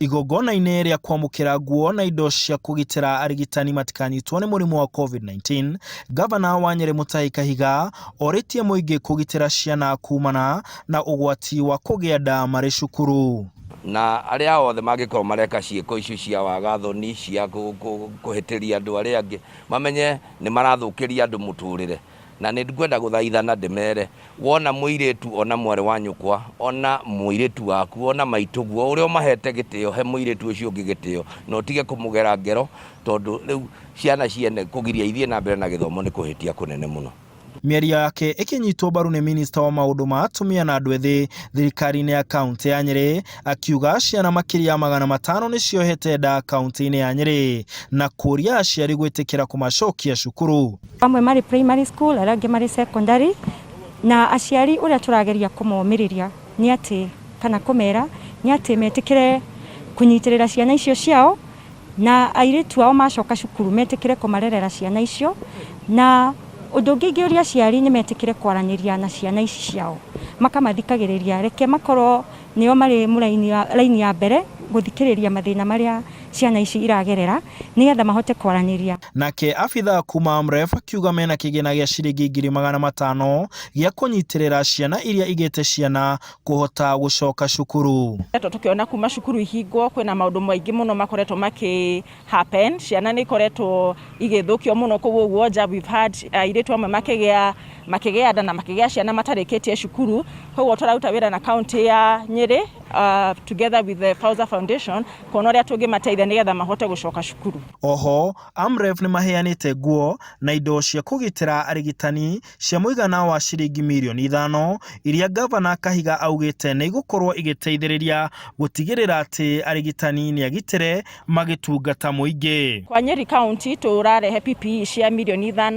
Igongona-inĩ rĩa kwamũkĩra nguo na indo cia kũgitĩra arigitani matikanyitwo nĩ mũrimũ wa Covid-19, Ngavana wa Nyĩrĩ Mutahi Kahiga orĩtie mũingĩ kũgitĩra ciana kumana na ũgwati wa kũgĩa nda marĩ cukuru. Na arĩa othe mangĩkorwo mareka ciĩko icio cia waga-thoni cia kũhĩtĩria andũ arĩa angĩ, mamenye nĩ marathũkĩria andũ mũtũrĩre. Na nĩ ngwenda gũthaithana ndĩmere, wona mũirĩtu, ona mwarĩ wa nyũkwa, ona mũirĩtu waku, ona maitũguo, ũrĩa ũmahete gĩtĩo, he mũirĩtu ũcio ũngĩ gĩtĩo, na ũtige kũmũgera ngero, tondũ rĩu ciana ciene kũgiria ithiĩ na mbere na gĩthomo nĩ kũhĩtia kũnene mũno. Mĩario yake ĩkĩnyitwo mbaru nĩ minista wa maũndũ ma atumia na andũ ethĩ thirikari-inĩ ya kauntĩ ya Nyĩrĩ, akiuga ciana makĩria ya 500 nĩ ciohete nda kauntĩ-inĩ ya Nyĩrĩ na kũria aciari gwĩtĩkĩra kũmacokia cukuru. Amwe marĩ primary school, arĩa angĩ marĩ secondary, na aciari ũrĩa tũrageria kũmomĩrĩria nĩ atĩ kana kũmera nĩ atĩ metĩkĩre kũnyitĩrĩra ciana icio ciao, na airĩtu ao macoka cukuru metĩkĩre kũmarerera ciana icio, na ũndũ ũngĩ ingĩũria aciari nĩ metĩkĩre kwaranĩria na ciana ici ciao, makamathikagĩrĩria, reke makorwo nĩo marĩ raini ya mbere gũthikĩrĩria mathĩna marĩa ciana ici iragerera, nĩgetha mahote kwaranĩria. Nake abithaa kuma AMREF akiuga mena kĩgĩna gĩa ciringi 500,000 gĩa kũnyitĩrĩra ciana iria igĩte ciana kũhota gũcoka cukuru. Tũkoretwo tũkĩona kuma cukuru ihingwo kwĩna maũndũ maingĩ mũno makoretwo makĩ happen, ciana nĩ ikoretwo igĩthũkio mũno kũu ũguo nja, we've had airĩtu amwe makĩgĩa makĩgĩa nda na makĩgĩa ciana matarĩkĩtie cukuru, koguo tũraruta wĩra na kaũntĩ ya Nyĩrĩ together with the Fauza Foundation kuona ũrĩa tũngĩmateithia nĩgetha mahote gũcoka cukuru. Oho, AMREF nĩmaheanĩte nguo na indo cia kũgitĩra arigitani cia mũigana wa ciringi mirioni 5 iria Ngavana Kahiga augĩte nĩ igũkorwo igĩteithĩrĩria gũtigĩrĩra atĩ arigitani nĩ agitĩre magĩtungata mũingĩ. Kwa Nyeri County tũrarehe PPE cia mirioni 5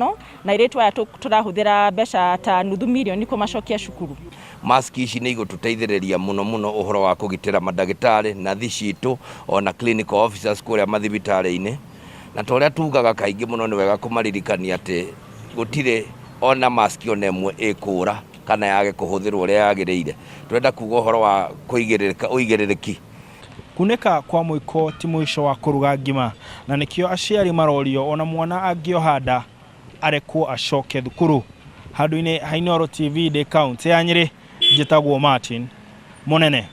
na airĩtu aya tũrahũthĩra mbeca ta nuthu mirioni kũmacokia cukuru. Mask ici nĩ igũtũteithĩrĩria mũno mũno ũhoro wa kũgitĩra mandagĩtarĩ, nathi citũ ona clinical officers kũrĩa mathibitarĩ-inĩ. Na ta ũrĩa tugaga kaingĩ mũno nĩ wega kũmaririkania atĩ gũtirĩ ona mask ona ĩmwe ĩkũra kana yage kũhũthĩrwo ũrĩa yagĩrĩire. Tũrenda kuga ũhoro wa kũigĩrĩrĩka, ũigĩrĩrĩki. Kunĩka kwa mũiko ti mũico wa kũruga ngima na nĩkĩo aciari marorio ona mwana angĩoha nda arekwo acoke thukuru. Handũ-inĩ ha Inooro TV ndĩ kaũntĩ ya Nyĩrĩ, njĩtagwo Martin Mũnene.